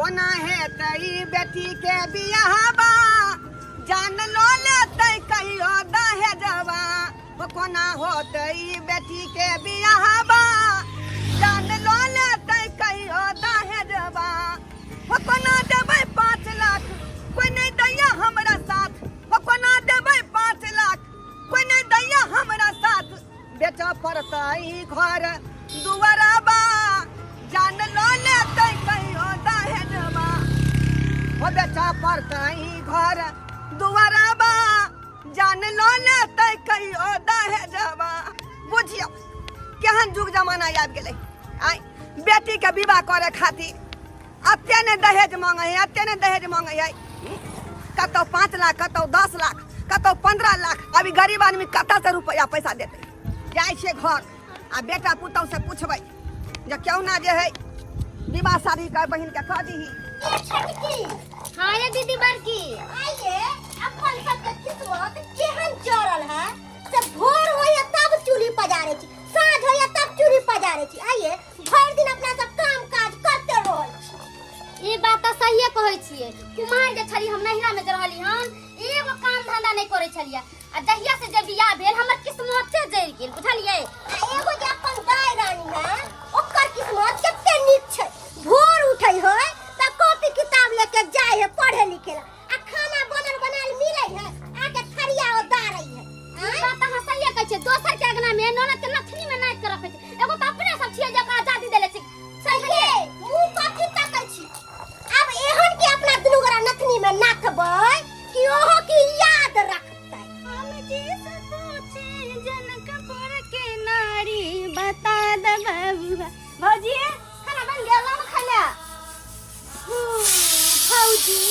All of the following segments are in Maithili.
कोना हेतै बेटी के बियाहबा, जान लो लेतै कहियो दहेजबा। ओ कोना होतै बेटी के बियाहबा, जान लो लेतै कहियो दहेजबा। ओ कोना देबै 5 लाख, कोई नहीं दैया हमरा साथ। ओ कोना देबै 5 लाख, कोई नहीं दैया हमरा साथ। बेचऽ पड़तै घर दुआरबा, जान लऽ लेतै कहियो दहेजबा। ओ बेचऽ पड़तै घर दुआरबा, जान लऽ लेतै कहियो दहेजबा। बुझियौ केहन जुग जमाना आबि गेलै। आइ बेटीके विवाह करे खातिर अते ने दहेज मांगे है, अते ने दहेज मांगे है। कतौ 5 लाख, कतौ 10 लाख, कतौ 15 लाख। अभी गरीब आदमी कतऽ से रुपया पैसा देतै? जाइ छियै घर आ बेटा पुतहु से पूछबै जे क्यों ना जे है विवाह शादी कर बहिन के कह दीही। हाँ ये दीदी बड़की आइए अपन सबके किस्मत केहन जरल है से भोर होइए तब चूल्ही पजारै छी, साँझ होइए तब चूल्ही पजारै छी। आइए भरि दिन अपना सब काम काज करते रहै छी। ई बात तऽ सहिए कहै छियै। कुमार जे छली हम नैहरा में जे रहली हन, एगो काम धंधा नहि करै छलियै, आ जहिया से जे बियाह भेल हमर किस्मते जरि गेल, बुझलियै? आ एगो जे अपन दाय रानी है ओकर किस्मत कते नीक छै। भोर उठै है तऽ कॉपी किताब लेके जाय है पढ़े लिखे ला, आ खाना बनल बनायल मिलै है आके थरिया ओ दारै है। ई बात अहाँ सहिए कहै छियै। दोसर के अंगना में ननद के नथनी में नाचि के रखै छै। एगो तऽ अपने सब छियै जे ओकरा आजादी देले छी। सहिए मुंह कथी तकै छी? आब एहन के अपना दुनू गोरा नथनी में नाथबै कि ओहो की याद रखतै। हम जी से पूछे जनकपुर के नारी, बता दे बबुआ। भौजी खाना बन गेल ना खाना? भौजी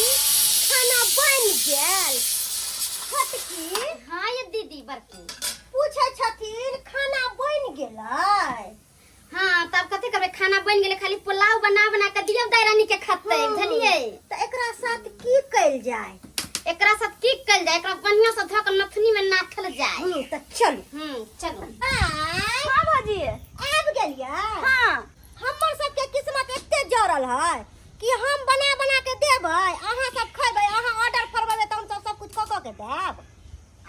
खाना बन गेल। छोटकी। हाँ ये दीदी बड़की। पूछै छथिन खाना बन गेलै? हाँ तब कथी करबै, खाना बन गेलै, खाली पुलाव बना बना के दियौ दाइ रानी के खतै। बुझलियै? तऽ एकरा साथ की कयल जाय? एकरा साथ की कयल जाय? एकरा बढ़िया से धऽ के नथनी में नाथल जाय। तऽ चलू। चलू। आय। हाँ भौजी। आबि गेलियै? हाँ। हमर सबके किस्मत एते जरल है कि हम बना बना के देबै, अहाँ सब खैबै। अहाँ ऑर्डर करबै तऽ हम सब सब कुछ कऽ कऽ के देब।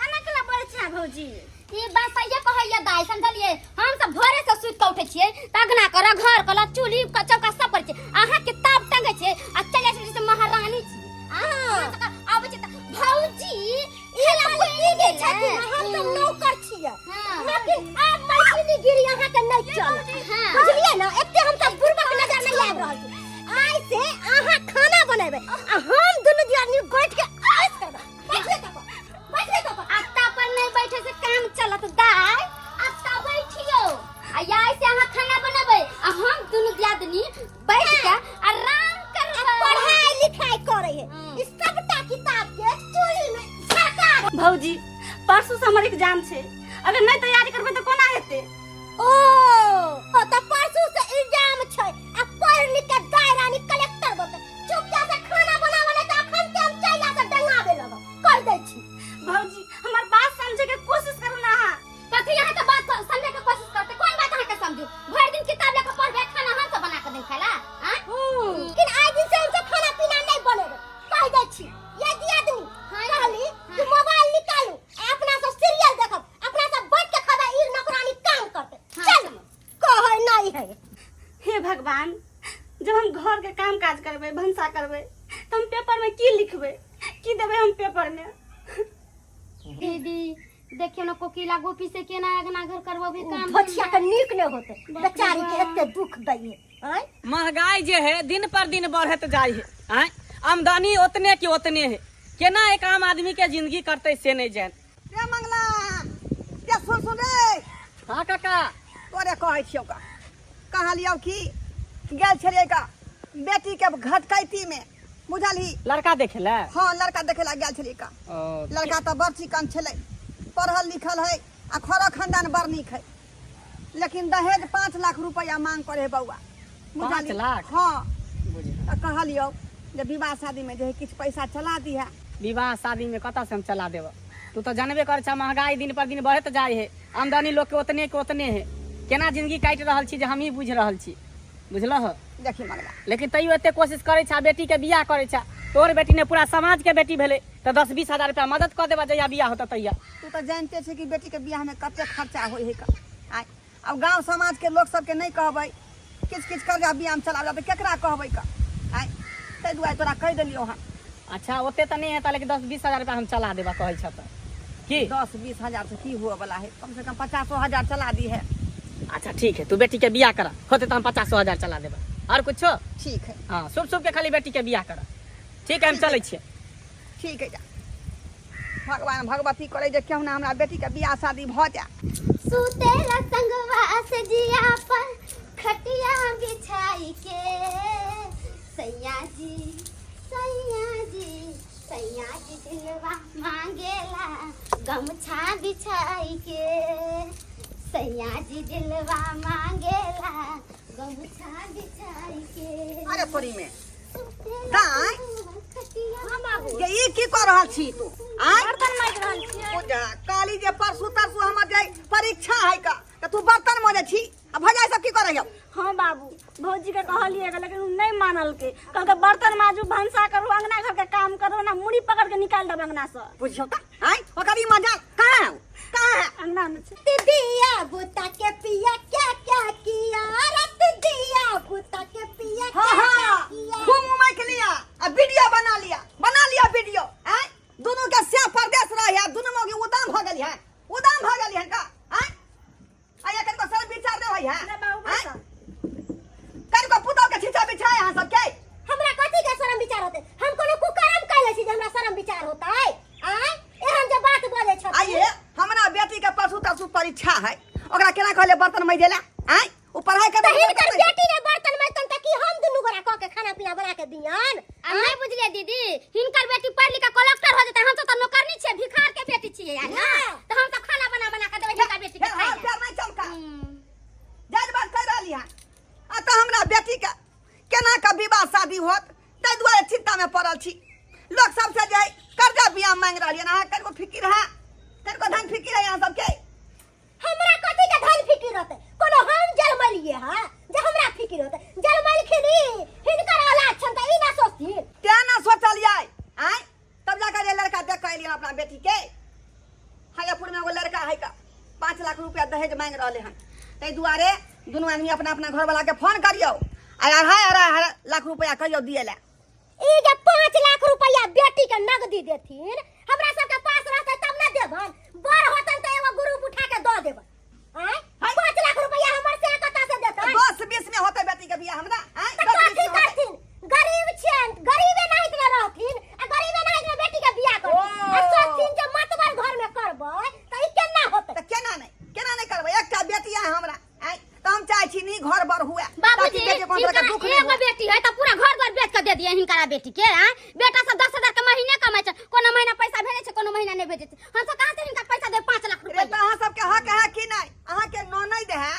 एना केना बोलै छी अहाँ भौजी? ई बात सहिए कहैया दाइ, समझलियै? हम सब भोरे से सुति कऽ उठै छियै तऽ अगना करऽ, घर करऽ, चूल्ही चौका सब करै छियै। अहाँ किताब टंगै छियै आ चलि जाइ छियै जैसे महारानी छी। आबै छै तऽ भौजी ई मालकिनी छथिन, हम सब नौकर छियै। लेकिन आब मालकिनीगिरी अहाँके नहि चलत। बुझलियै ने? एते हम सब बुड़बक नजर नहि आबि रहल छी। आइ से अहाँ खाना बनेबै आ हम दुनू दियादनी बैठ के ऐश करबै। बैठिए तब, बैठिए तब। अत्ता पर नहीं बैठे से काम चलत दाई, अत्ता बैठियो। आ याय से अहाँ खाना बनेबै आ हम दुनू दियादनी बैठ के आराम करबै। पढ़ाई लिखाई करे है, ई सबटा किताब के चूल्ही में झरका। भौजी परसों से हमर एग्जाम छै, अगर नहीं तैयारी करबै तऽ कोना हेतै? ओ तऽ परसू से एग्जाम छै आ पढ़ लिख के दाय रानी कलेक्टर बनतै। चुपचाप से खाना बनाबे नहीं तऽ अखन के हम चैला से डंगाबे लगब, कह दै छी। भौजी हमर बात समझे के कोशिश करू ना अहाँ। कथी अहाँ के बात समझे के कोशिश करते? कोन बात अहाँ के समझू? भरि दिन किताब लेके पढ़बे, खाना हम सब बना के देब खाला? आँ? लेकिन आइ दिन से हम सब खाना पीना नहीं बनेबे, कह दै छी। ये दियादनी कहली कि मोबाइल निकालू आ अपना सब सीरियल देखब, अपना सब बैठ के खबे, ई नौकरानी काम करते। चल कहै नहीं है। हे भगवान, जब हम घर के काम काज करबै, भनसा करबै, तऽ हम पेपर में की लिखबै, की देबै हम पेपर में? दीदी देखियो ना कोकिला गोपी से केना अगना घर करबो काम। बचिया के नीक नहीं होते, बाप रे बेचारी के बाप। एते दुख दैये। आँय? महंगाई जे है दिन पर दिन बढ़त जाय है। आँय? आमदनी ओतने के ओतने है, केना एक आम आदमी के जिंदगी करते से नहीं जान। रे मंगला, रे सुन सुन रे। हाँ काका। तोरे कहै छियौ का, कहलियौ कि गेल छलियै का बेटी के घटकैती में, बुझलही? लड़का देखे ला? हाँ लड़का देखे ला गेल छलियै का। ओ। लड़का तऽ बड़ चिकन छलै, पढ़ल लिखल है आ खरो खानदान बड़ नीक है, लेकिन दहेज 5 लाख रुपया मांग करे है बौआ। 5 लाख? हाँ। बुझलियै। तऽ कहलियौ जे विवाह शादी में जे है किछु पैसा चला दिहे। विवाह शादी में कतऽ से हम चला देब? तू तऽ जानबे कर छा महंगाई दिन पर दिन बढ़ैत जाय है, आमदनी लोग के ओतने के ओतने है, केना जिंदगी काटि रहल छी जे हमही बुझि रहल छी। बुझलह। देखी मंगला, लेकिन तैयो एते कोशिश करै छा, बेटी के बियाह करै छा, तोहर बेटी ने पूरा समाज के बेटी भेलै, तऽ 10-20 हजार रुपया मदद कऽ देबा जहिया बियाह होतै तहिया। तू तऽ जानते छै कि बेटी के बियाह में कते खर्चा होइ है का। आय आब गांव समाज के लोक सबके नहीं कहबै, किछु किछु कर्जा बियाह में चला तऽ केकरा कहबै का। आय ताहि दुआरे तोरा कहि देलियौ हन। अच्छा ओते तऽ नहि हेतै, लेकिन 10-20 हजार रुपया हम चला देबा कहै छह तऽ की? 10-20 हजार से की हुए वाला है, कम से कम 50 हजार चला दी है। अच्छा ठीक है, तू बेटी के बियाह करा, होते तो हम 50 हजार चला देबा, और कुछो? ठीक है। हाँ, शुभ शुभ के खाली बेटी के बियाह करा। ठीक है, हम चलै छियै। ठीक है, जा। भगवान भगवती करे जे केहुना हमरा बेटी के बियाह शादी भऽ जाए। सुतेला संगवा से जिया पर खटिया बिछाई के, सैया जी सैया जी सैया जी दिलवा मांगेला गमछा बिछाई के, सैया जी दिलवा मांगेला गमछा बिछाई के। अरे तोरी में सुतेला दाइ। संगवा खटिया ये ई की कऽ रहल छी तू? आँय? बर्तन माजि रहल छियै। पूजा काली जे परसू तरसू हमर जे परीक्षा है का, तऽ तू बर्तन मजै छी आ भजाइ सब की करै हौ? हाँ बाबू, भौजी के कहलिए लेकिन उ नहीं मानलकै, कहलकै बर्तन माजू, भनसा करू, अंगना घर के काम करू, ना मुड़ी पकड़ के निकाल देब अंगना से। बुझियौ तऽ आँय ओकर ई मजा कहाँ है? कहाँ है? अंगना में छै। दिया बुता के पिया क्या क्या किया, रत दिया बुता के पिया हाँ, क्या हाँ, क्या किया। खूब उमैक लिया आ वीडियो बना लिया, बना लिया वीडियो। आँय दुनू के से परदेश रहे है, दुनू मौगी उदाम भऽ गेली है, उदाम भऽ गेली है का। आँय आ एखन को सब विचार दे है। ले बाबू, आँय? पैसा। कन को पुतौ के छिछा बिछाए अहाँ सबके? हमरा कथी के शरम विचार होते? हम कोनो कुकर्म कैले छी जे हमरा शरम विचार होता है? आँय एहन जे बात बोले छथिन। आइए हमरा बेटी के परसू तरसू परीक्षा है, ओकरा केना कहले बर्तन मजै ला? आँय ओ पढ़ाई तऽ करतै? हिनकर बेटी ने बर्तन मजतन तऽ की हम दुनू गोरा कऽ के खाना पीना बना के दियन? आ नहीं बुझलिए दीदी, हिनकर बेटी पढ़ लिख के कलेक्टर हो जेतै, हम सब तऽ नौकरनी छियै, भिखार के बेटी छियै यार ना, तऽ हम सब खाना बना बना के देबै हिनकर बेटी के हे, खाइ हाथ लए। पैर नहीं चमका, जाहि बात कहि रहली हन। आ तऽ हमरा बेटी के केना के विवाह शादी होत ताहि दुआरे चिंता में पड़ल छी। लोक सबसे जे कर्जा बियाह मांगि रहलियै हन, अहाँ कनिको फिकिर है? कनिको धन फिकिर है अहाँ सबके? हमरा कथी के धन फिकिर होते? कोनो हम जन्मलिए है जे हमरा फिकिर होते? जन्मलखिन ई, हिनकर औलाद छन तऽ ई ना सोचथिन। तें ना सोचलियै आँय, तब जाकर जे लड़का देख कऽ एलियै अपना बेटी के। हायापुर में एगो लड़का है का, 5 लाख रुपया दहेज मांगि रहले हन, ताहि दुआरे दुनू आदमी अपना अपना घरवाला के फोन करियौ आ 2.5 लाख रुपया कहियौ दिए ला। ई जे 5 लाख रुपया बेटी के नगदी देथिन, हमरा सबके पास रहतै तब ना देबन, बड़ होतन तऽ एगो ग्रुप उठा के दऽ देबन। आँय 5 लाख रुपया हमर से कतऽ से देतन? 10-20 में होतै बेटी के बियाह हमरा। आँय तऽ 10-20 कथी में होतै। करथिन? गरीब छियन, गरीबे नाहित ने रहथिन आ गरीबे नाहित ने बेटी के बियाह करथिन आ सोचथिन जे मतबर घर में करबै तऽ ई केना होतै? तऽ केना नहि, केना नहि करबै? एकटा बेटी है हमरा, आँय तऽ हम चाहै छी नी घर बर हुए, बाबूजी, ताकि बेटी कोनो तरह के दुख नहि एगो हुए। बेटी है तऽ पूरा घर द्वार बेच के दे दिए हिनकरा बेटी के। आँय बेटा सब 10 हजार के महीने कमाइ छै, कोनो महीना पैसा भेजै छै, कोनो महीना नहि भेजै छै, हम सब कहाँ से हिनका पैसा देब 5 लाख रे रुपया? तऽ अहाँ सबके हक है कि नहि? अहाँके ननैद है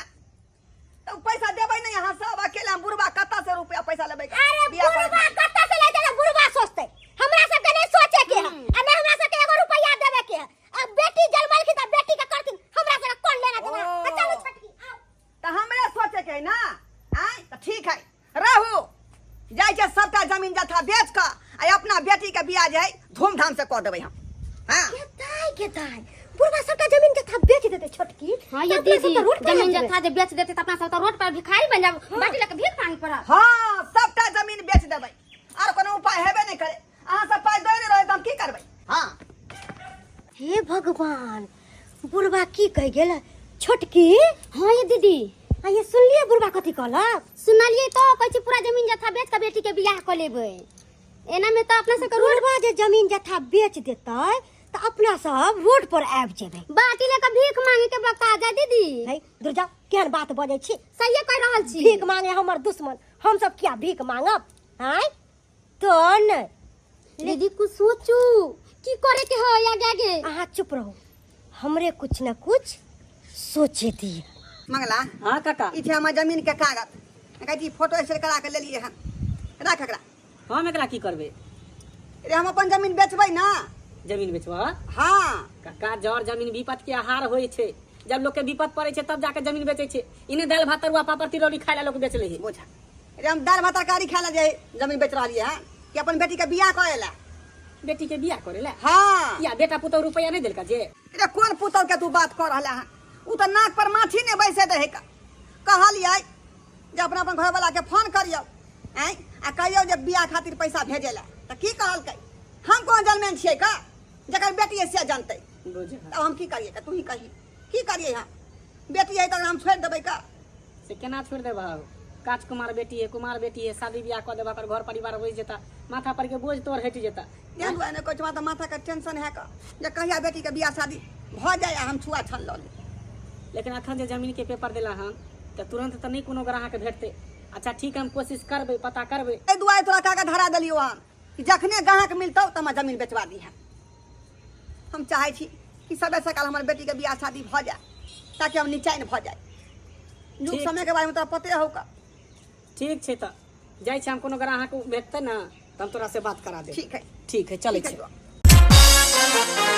तऽ पैसा देबै नहि अहाँ सब अकेला, हम बुढ़बा कतऽ से रुपया पैसा लेबै? अरे बियाह करे बुढ़बा कतऽ से लेतै? तऽ बुढ़बा सोचतै, हमरा सबके नहि सोचे के है आ नहि हमरा सबके एगो रुपया देबे के है। अब बेटी जन्मलखिन तऽ बेटी के करथिन, हमरा सबके कोन लेना देना? ओ। आ चलू छोटकी, आउ। तऽ हमरे सोचे के है ना? आँय तऽ ठीक है, रहू, जाइ छै सबटा जमीन जथा बेच कऽ आ अपना बेटी के बियाह जे है धूमधाम से कऽ देबै हम। हाँ के दाइ, के दाइ, बुढ़बा सबटा जमीन जथा बेच देतै छोटकी। हाँ ये तऽ अपना सब दीदी, तऽ रोड पर जमीन आबि जेबै। जथा जे बेच देतै तऽ अपना सब तऽ रोड पर भिखारी बन जाब, बाटी लऽ के भीख मांगे पड़त। हाँ सबटा जमीन बेच देबै, आर कोनो उपाय हेबे नहि करे। अहाँ सब पाइ दऽ नहि रहै तऽ हम की करबै? हाँ हे भगवान, बुढ़बा की कहि गेल छोटकी? हाँ ये दीदी। आ ये सुनलिए बुढ़बा कथी कहलक? सुनलिए तो कहै छै पूरा जमीन जथा बेच के बेटी के बियाह कऽ लेबै। एना में तऽ अपना सबके रोड बुढ़बा जे जमीन जथा बेच देतै तऽ अपना सब रोड पर आबि जेबै, बाटी लऽ के भीख मांगे के वक्त आ जाय दीदी। है दूर जाओ, केहन बात बजै छी? सहिए कहि रहल छी। भीख मांगे हमर दुश्मन, हम सब किया भीख मांगब? आँय तो नहि दीदी, कुछ सोचू की करे के है आगे आगे। अहाँ चुप रहू, हमरे कुछ न कुछ सोचे दिए। मंगला। हाँ काका। ई छै हमर जमीन के कागज, कहै छी फोटो स्टेट करा के लेलिए हन, राख एकरा। हम एकरा की करबै? रे हम अपन जमीन बेचबै ना। जमीन बेचबह? हाँ। काका, जर जमीन विपत के आहार होइ छै, जब लोग के विपत पड़े छै तब जाके जमीन बेचै छै। इने दालि भात तरुआ पापड़ तिलौरी खाय ला लोग बेच ले है। बुझा। रे हम दालि भात तरकारी खाय लए जे जमीन बेच रहलियै हँ कि अपन बेटीके बियाह करे लए। बेटी के बियाह करे ला? हाँ। या बेटा पुतहु रुपया नहीं देलका जे? रे कोन पुतहु के तू बात कर रहला हँ, उ तऽ नाक पर माछी नहि बैसे दे है। कहलियै जे अपना अपन घरवाला के फोन करियौ आँय आ कहियौ जे बियाह खातिर पैसा भेजै लए, तऽ की कहलकै हम कोन जनमेन छियै का जकर बेटी है से जानतै। तब हम की करियै का, तू ही कही की करियै हम? बेटी है तऽ हम छोड़ि देबै का? से केना छोड़ि देबह? काच कुमार बेटी है, कुमार बेटी है, शादी बियाह कऽ देबह, घर परिवार बसि जेता, माथा पर के बोझ तोर हटि जेता। एहन दुआरे नहि कहै छौ, तऽ माथाके टेंशन है का जे कहिया बेटीके बियाह शादी भऽ जाय आ हम छुआ छन लऽ ली। लेकिन अखन जे जमीन के पेपर देला हन तऽ तुरंत तऽ नहि कोनो ग्राहक भेटतै। अच्छा ठीक है, हम कोशिश करबै, पता करबै। एहि दुआरे तोरा कागज धरा देलियौ हन कि जखने ग्राहक मिलतौ तऽ हमरा जमीन बेचवा दिहे। हम चाहै छी कि सबे सकाल हमर बेटीके बियाह शादी भऽ जाय ताकि हम निचैन भऽ जाय। युग ठीक। समय के बारे में तोरा पते हौ का। ठीक छै, तऽ जाइ छी हम, कोनो ग्राहक भेटतै ने तऽ हम तोरा से बात करा देब। ठीक है। ठीक है, चलै ठीक है छी। बौआ।